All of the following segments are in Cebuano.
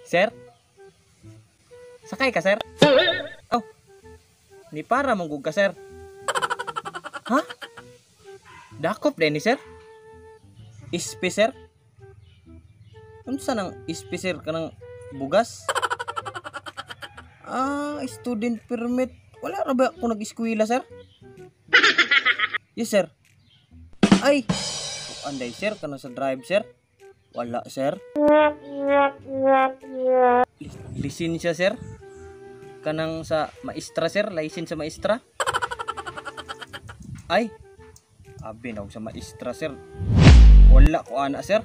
Sir? Sakay ka, sir? Oh. Ni para manggug ka, sir. Ha? Dakop din ni sir? Ispi, sir? Unsa nang ispi, sir, kanang bugas? Ah, student permit. Wala ra ba ako nag-eskwela, sir? Yes, sir. Ay, anday, sir, kanang sa drive, sir. Wala, sir. Lisensya, sir. Kanang sa maestra, sir. License sa maestra. Ay, abi na sa maestra, sir. Wala ko ana, sir.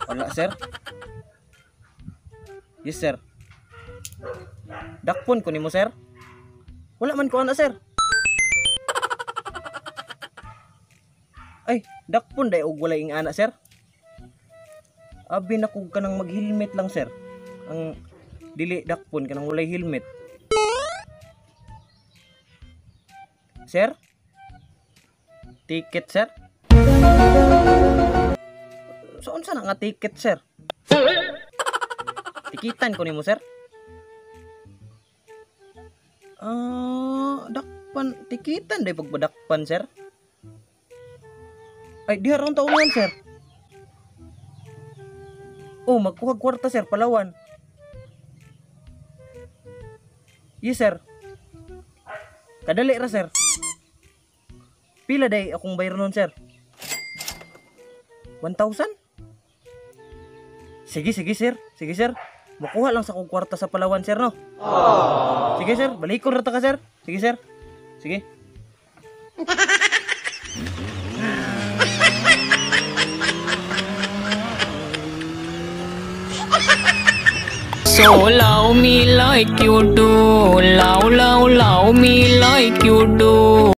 Wala, sir. Yes, sir. Dakpon ko nimo, sir. Wala man ko ana, sir. Ay, dakpon day og walay ing ana, sir. Abi na kog kanang mag-helmet lang, sir. Ang dili dakpon kanang walay helmet. Sir? Ticket, sir? So unsa na nga ticket, sir? Tikitan ko nimo, sir. Ah, dakpan tikitan day pagpadakpan, sir. Ay, diha ra taungan, sir. Oh, magkuha kwarta, sir, Palawan. Yes, sir. Kadali ra, sir. Pila day akong bayronon, sir? 1,000? Sige, sige, sir. Sige, sir. Makuha lang sa akong kwarta sa Palawan, sir, no? Sige, sir. Balikon ra ta ka, sir. Sige, sir. Sige. So love me like you do, love, love, love me like you do.